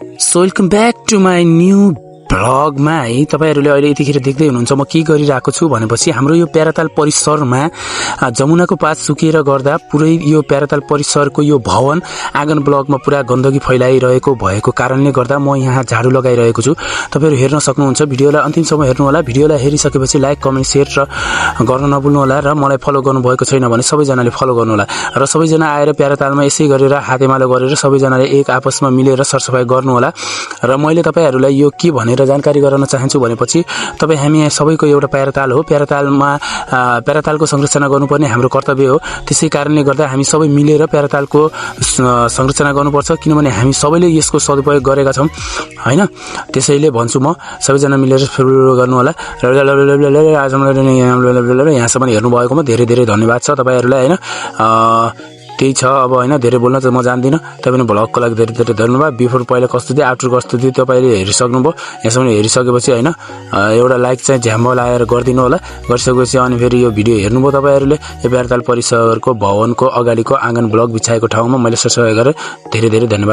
So welcome back to my new भ्लगमा है। तपाईहरुले अहिले यतिखेर देख्दै हुनुहुन्छ म के गरिरहेको छु भनेपछि हाम्रो यो प्याराताल परिसरमा जमुनाको पात सुकेर गर्दा पुरै यो प्याराताल परिसरको यो भवन आँगन ब्लकमा पुरा गन्दगी फैलाइरहेको भएको कारणले गर्दा म यहाँ झाडु लगाइरहेको छु। तपाईहरु हेर्न सक्नुहुन्छ। भिडियोलाई अन्तिमसम्म हेर्नु होला। भिडियोलाई हेरिसकेपछि लाइक कमेन्ट शेयर गर्न नभुल्नु होला र मलाई फलो गर्नु भएको छैन भने सबैजनाले फलो गर्नु होला र सबैजना आएर प्यारातालमा यसै गरेर हातेमालो गरेर सबैजनाले एक आपसमा मिलेर सरसफाई गर्नु होला। र मैले तपाईहरुलाई यो के भनेर जानकारी गराउन चाहन्छु भनेपछि तपाई हामी सबैको एउटा प्याराताल हो। प्यारातालको संरक्षण गर्नुपर्ने हाम्रो कर्तव्य हो। त्यसै कारणले गर्दा हामी सबै मिलेर प्यारातालको संरक्षण गर्नुपर्छ, किनभने हामी सबैले यसको सदुपयोग गरेका छौं हैन। त्यसैले भन्छु म सबैजना मिलेर गर्नु होला। र आजलाई यहाँसम्म हेर्नु भएकोमा धेरै धेरै धन्यवाद छ तपाईहरुलाई हैन। त्यही छ अब हैन, धेरै बोल्न त म जान्दिन। तपाईले भ्लगको लागि धेरै धेरै धन्यवाद। बिफोर पहिला कस्तो थियो, आफ्टर कस्तो थियो तपाईले हेरिसक्नुभयो। यहाँसम्म हेरिसकेपछि हैन एउटा लाइक चाहिँ झ्याम्बो लाएर गर्दिनु होला। गरिसकेपछि अनि फेरि यो भिडियो हेर्नुभयो तपाईहरुले। यो प्याराताल परिसरको भवनको अगाडिको आँगन ब्लक बिछाएको ठाउँमा मैले सरसफाई गरेँ। धेरै धेरै धन्यवाद।